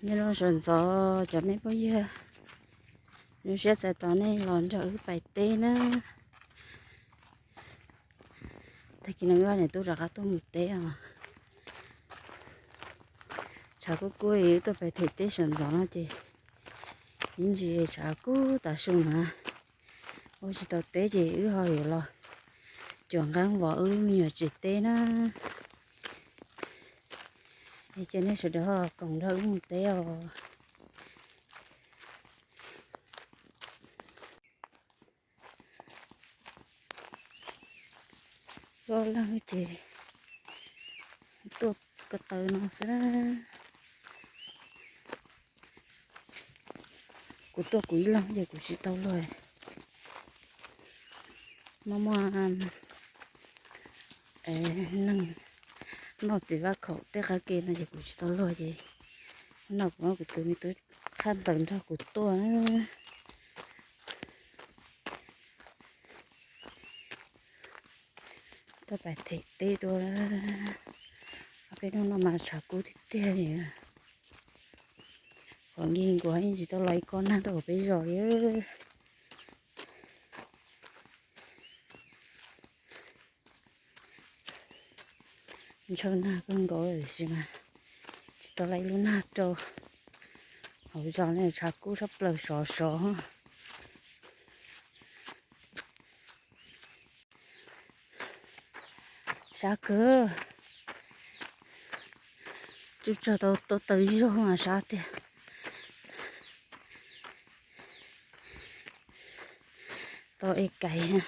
Nyob zoo sawv ntxov cov me phooj ywg, zoo siab txais tos nej los nrog wb pais teb na. Tag kis no wb ob niam tub rov qab tuaj mus teb os. Tshav kub kub wb tuaj pais them teb sawv ntxov no ces ib ntsis tshav kub tas su na. Ua tsis tau teb ces wb ho yuav los cuam nqeeb vov wb me nyuam tsev teb na. Ces nej sawv daws ho los koom nrog wb mus teb os. Wb ob leeg ces tuaj ko taw no xwb na. Kuv tuaj kuv ib leeg ces kuv tsis tau luag. Muaj muaj neeg noj txiv vaj khaum tej qab ke no ces kuv tsis tau luag ces no kuv muab kuv tus me tub qhaj ntawd nrog kuv tuaj na. Tuaj pais them teb dua. Peb hnub no mas tshav kub tiag tiag li. Qhov nkig nkuav yeej tsis tau los ib kob nag rau peb zos li. Ntshaw nag kawg nkaus tiam sis mas tsis tau los ib lub nag rau. Hauv zos no tshav kub sab plaws sov sov. Sab kawg. Tsuj tsaug tau tuaj taw zaug mas sab tiag. Tau ev kais,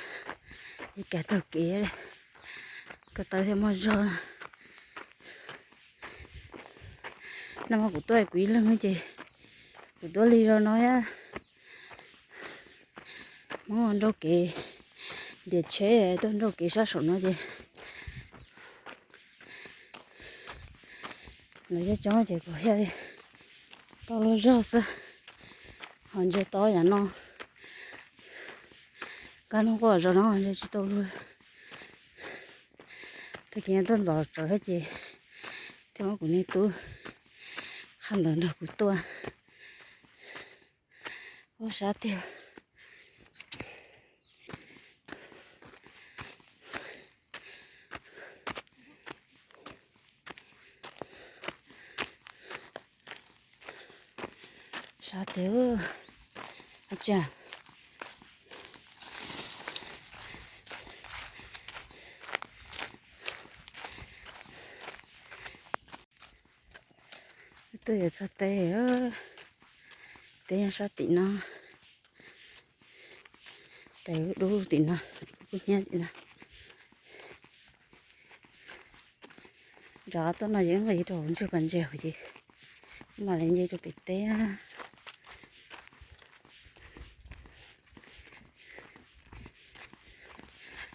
ev kais taug kev, ko taw thiaj muaj zog. Nag hmo kuv tuaj kuv ib leeg ces kuv tuaj lig zog no thiab. Hmoob nrauj kev, ntiav tsheb tuaj nrauj kev sab saum no ces lawv coob coob ces kuv thiaj li tau luag zog xwb. Ho ntsia tau yav no, kaj hnub quaj zog no ntsia tsis tau luag. Tag kis tuaj ntxov tsawv thiab ces thiaj muab kuv niag tub qhaj ntawd nrog kuv tuaj. Ua sab tiag. Sab tiag. Ua tsa, tuaj yuav txog teb, teb nyob sab tim no. Raws dub tim no, kub hnyiab tim no. Rov qab tuaj no ces nqis rau hauv ntsuag pas ntses ces mam li nce rau pem teb na.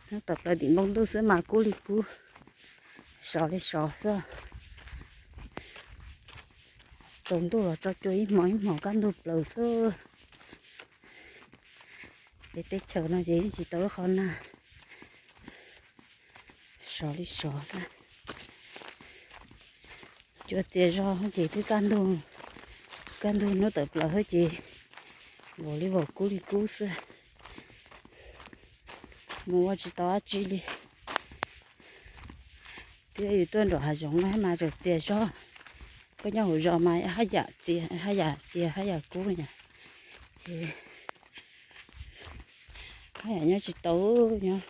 Nyob tawm plaws tim npoo ntuj xwb mas kub li kub, sov li sov xwb. Tsaus ntuj los tso cua ib hmos ib hmos kaj ntug plaws xwb. Peb teb chaws no ces yeej tsis tau ib qho nag, sov li sov xwb. Cua txias zog ces twb kaj ntug, kaj ntug hnub tawm plaws hwb ces vos li vos kub li kub xwb. Mus ua tsis tau dab tsi li. Thiab yus tuaj nram hav zoov no mas tseem txias zog. Koj nyob hauv zos mas haj yam txias, haj yam txias haj yam kub li na. Ces haj yam nyob tsis tau, nyob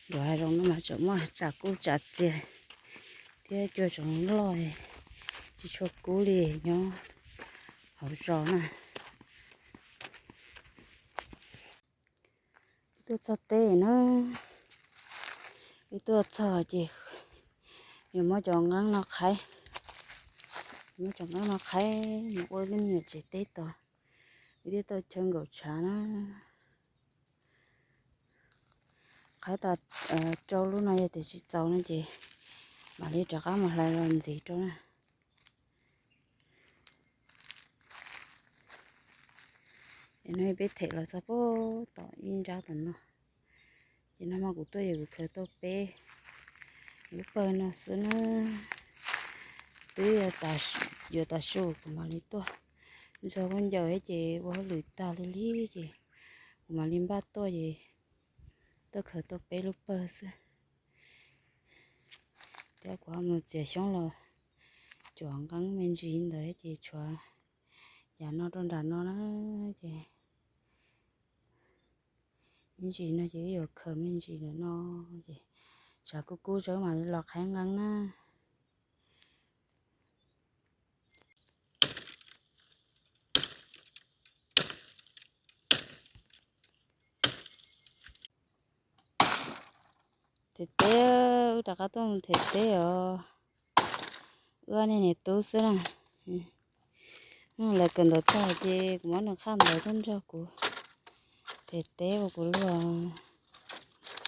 nram hav zoov no mas tseem muaj tsam kub tsam txias thiab cua tseem loj, tsis tshua kub li nyob hauv zos na. Wb tuaj txog teb na, wb tuaj txog ces yuav muab cov nqeeb no qhaib, muab cov nqeeb no qhaib mus ua lub me nyuam tsev teb tos. Wb thiaj tau chaw nkaum tshav na. Qhaib tau rau lub no yog tias tsis txaus no ces mam li rov qab mus hlais los ntxiv rau na. Es no peb them los txog puag tom ib nrab tom no. Ces no mas kuv tuaj yog kuv khaws tau peb lub pawg no xwb na. Twb yuav tas su kuv mam li tuaj. Ntxhua kuj ncaws thiab ces ua hauj lwm tag li li ces kuv mam li npaj tuaj ces tuaj khaws tau peb lub pawg xwb. Thiab kuv ho mus txiav xyoob los cuam nqeeb me ntsis ntawd ces tshuav yam no rau nram no na ces me ntsis no ces wb yuav khaws me ntsis ntawm no ces tshav kub kub tso mam li los qhaib nqeeb na. Them teb, wb rov qab tuaj mus them teb os. Wb ob niag niam tub xwb na. Lawv kawm ntawv tag ces kuv muab nws qhaj ntawv tuaj nrog kuv them teb ua kuv luag.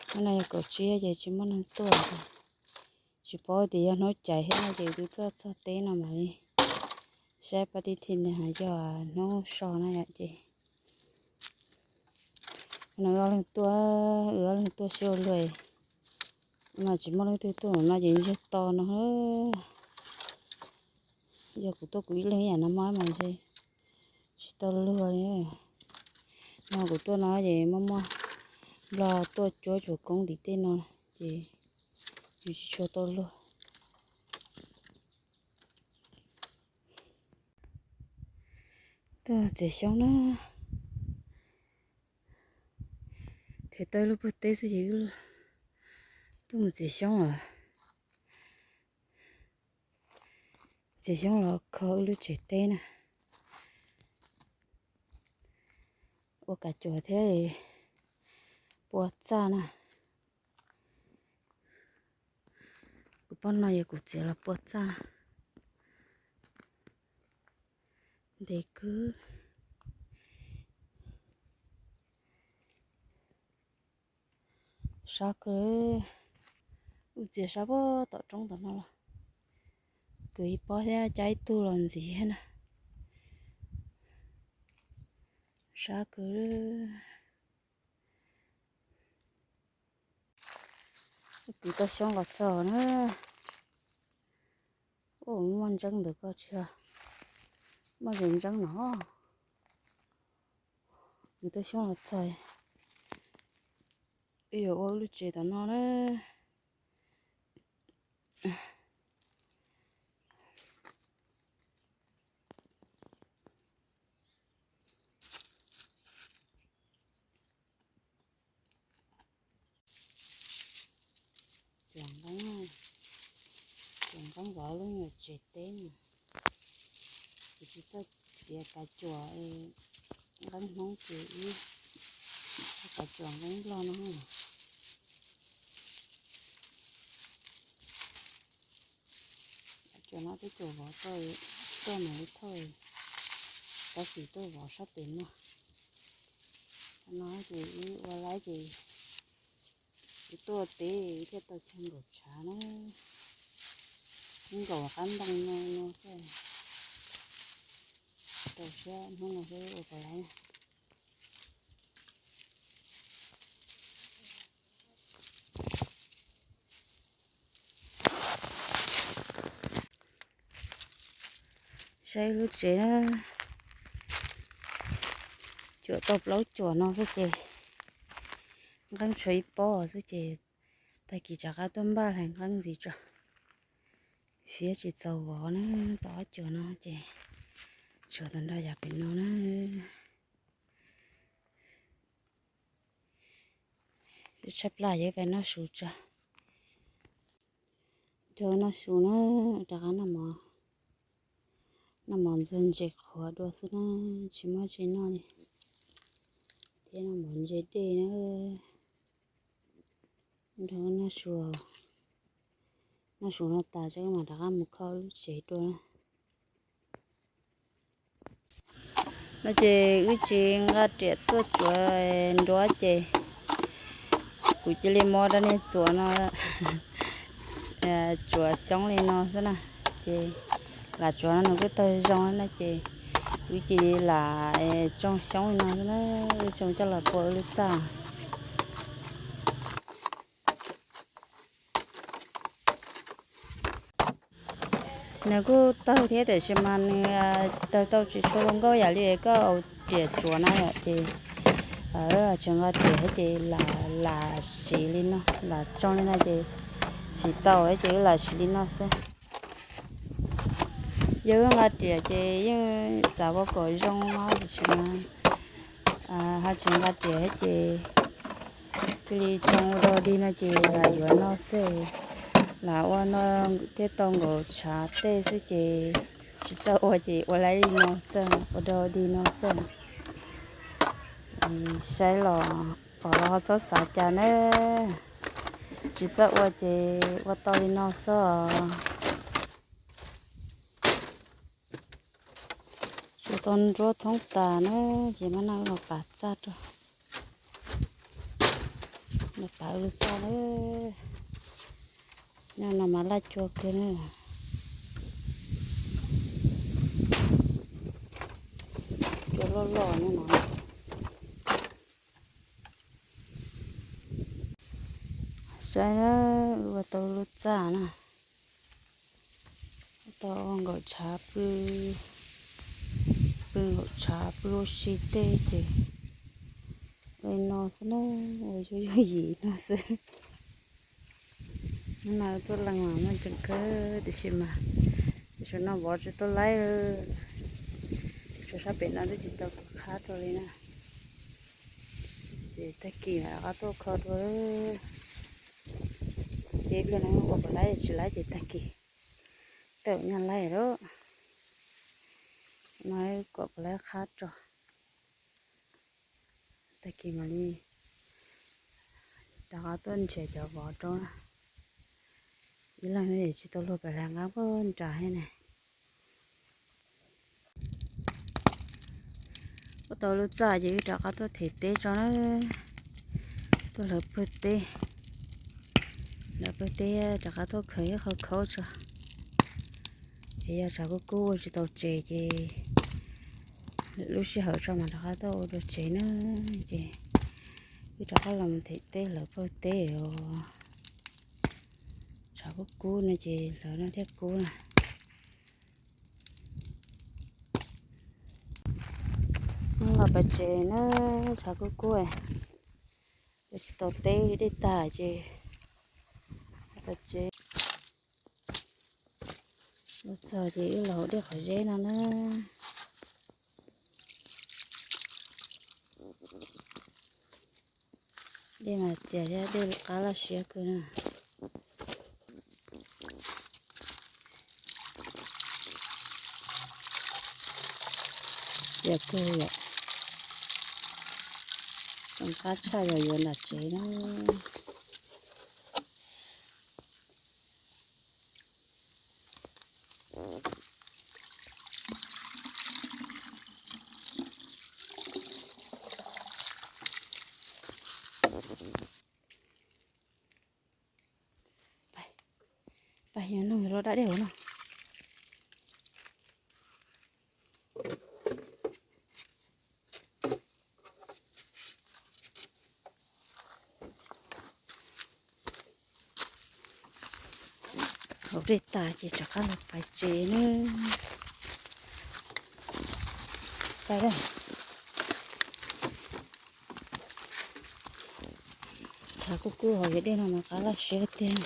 Hnub no yog kaum tsib ces tsis muaj neeg tuaj. Tsis paub tias yog hnub caiv thiab no ces twb tuaj txog teb no mam li saib pab tib thi yog hnub so na yom ces no wb ob leeg tuaj, wb ob leeg tuaj sib ua luag. No tsis muaj leej twg tuaj no ces ntsiag to no. Yog kuv tuaj kuv ib leeg ib yam no mas mas ntshe tsis tau luag li. No kuv tuaj no ces muaj muaj nplog tuaj cuab tsuas koob tim tej no ces yus tsis tshua tau luag. Tuaj txiav xyoob na. Them tau ib lub pawg teb xwb ces tuaj mus txiav xyoob lawm. Txiav xyoob los kho wb lub tsev teb na. Ua kav cuam thiab pua txaj na. Kuv poj no yog kuv txiav los pua txaj. Ntev kawg. Sab kawg. Wb txiav sab pem tom roob tom no los kwv ib pob thiab cab ib tug los ntxiv thiab na. Sab kawg. Kwv tau xyoob los txog na. Ua muaj ntseeb ntawm ko tsis muaj ze ntseeb no. Kwv tau xyoob los txog. Wb yuav ua wb lub tsev tom no na. Cuam nqeeb, cuam nqeeb zov lub nyuag tsev teb na. Kuv tsis txawj txiav kav cuam nqeeb Hmoob ces ib kav cuam nqeeb Nplog no. Kav cuam no twb cuam vov tau, tuaj mam li thauj, tab sis tuaj vov sab pem no. No ces ib ua laib ces kuv tuaj pem thiaj tau chaw nkaum tshav na. Ib nkaum qab ntoo no no xwb. Rau siab hnub no xwb ua puas laib. Saib lub tsev na, cuam tau plaub cuam no xwb ces nqeeb tshuav ib pob xwb ces tag kis rov qab tuaj npaj hlais nqeeb ntxiv tso. Fiab tsis txaus vov na, tau ob cuam no ces tshuav tag nrho yav pem no na. Tshaib plab ces peb noj su tso. Rau noj su na, rov qab noj mov ntxuag ntses qhuav dua xwb na, tsis muaj tsis noj li. Thiab noj mov ntses dej na. Nrog noj su, noj su no tas ces mam rov qab mus kho lub tsev dua. No ces wb tsis nqa riam tuaj tsuav nruab ces kuv cia li muab rab niag txuas no tsuav xyoob li no xwb na. Ces lam tsuav no nws kuj tawg zoo na ces wb cia li lam tsoo xyoob li no xwb na, wb tsoo coj los pua wb lub txaj. Nws kuj tawg thiab tiam sis mas nws tawg tau tsis tshua zoo nkauj yam li koj riam tsuav na yom, ces tseem nqa riam thiab ces lam siv li no, lam tsoo li no ces siv tau ces wb lam siv li no xwb. Yog wb nqa riam ces yeej xav ua kom zoo no tiam sis mas ho tseem nqa riam thiab ces cia li tsoo ua dog dig no ces lam yuav no xwb, lam ua no thiaj tau nkaum tshav tej xwb ces tsis txawj ua ces ua li no xwb, ua dog dig no xwb. Saib los pom los ho txhob xav cas na, tsis txawj ua ces ua tau li no xwb os. Tsuav tau nruab thoob tas na, ces mam noj los pav txaj rau, los pav lub txaj na. Nyob no mas laj cua kawg na, cua loj loj nyob no. Saib na, ua tau lub txaj na, tau ua nkaum tshav pw, pw nkaum tshav pw ua si tej ces ua li no xwb na, ua yooj yooj yim no xwb. Hnub no tuaj leej mas muaj ceem kawg tiam sis mas tam sim no vov tsis tau laib, tsuas sab pem no twb tsis tau kuv qhab rau li na. Ces tag kis mam rov qab tuaj kho dua. Ces ib pliag no ua puas laib tsis laib ces tag kis tawm nyaj laib lawm. No kom puas laib qhab tso, tag kis mam li rov qab tuaj nrhiav cov vov rau na. Ib leeg tsis tau luag pem hlais nqeeb puag nrad thiab ne. Ua tau lub txaj ces wb rov qab tuaj them teb tso na. Tuaj hlawv pawg teb, hlawv pawg teb rov qab tuaj khaws ib qho khaub tso. Es yog tshav kub kub ua tsis tau tsev ces lub sij hawm tso mas rov qab tuaj ua dua tsev na. Ces wb rov qab los them teb hlawv pawg teb os. Tshav kub kub no ces hlawv no thiaj kub na. Los pem tsev na, tshav kub kub, ua tsis tau teb li dej tag ces pem tsev. Los txog ces wb los hauv dej qhov zeb no na. Dej mas txias thiab dej qab laj siab kawg na. Txias kawg yom. Tseem qab tshaj yog yuav nram tsev na. Pab, yog noog los da dej hauv no. Hauv dej tas ces rov qab los pem tsev na. Pab, tshav kub kub hauv dej no mas qab laj siab tiag.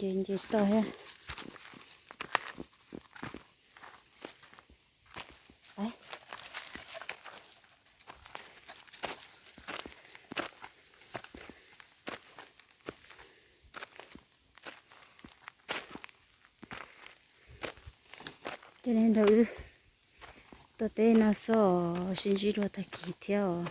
Nce nce toj thiab. Coj nej nrog wb tuaj teb no xwb, sib ntsib dua tag kis thiab os.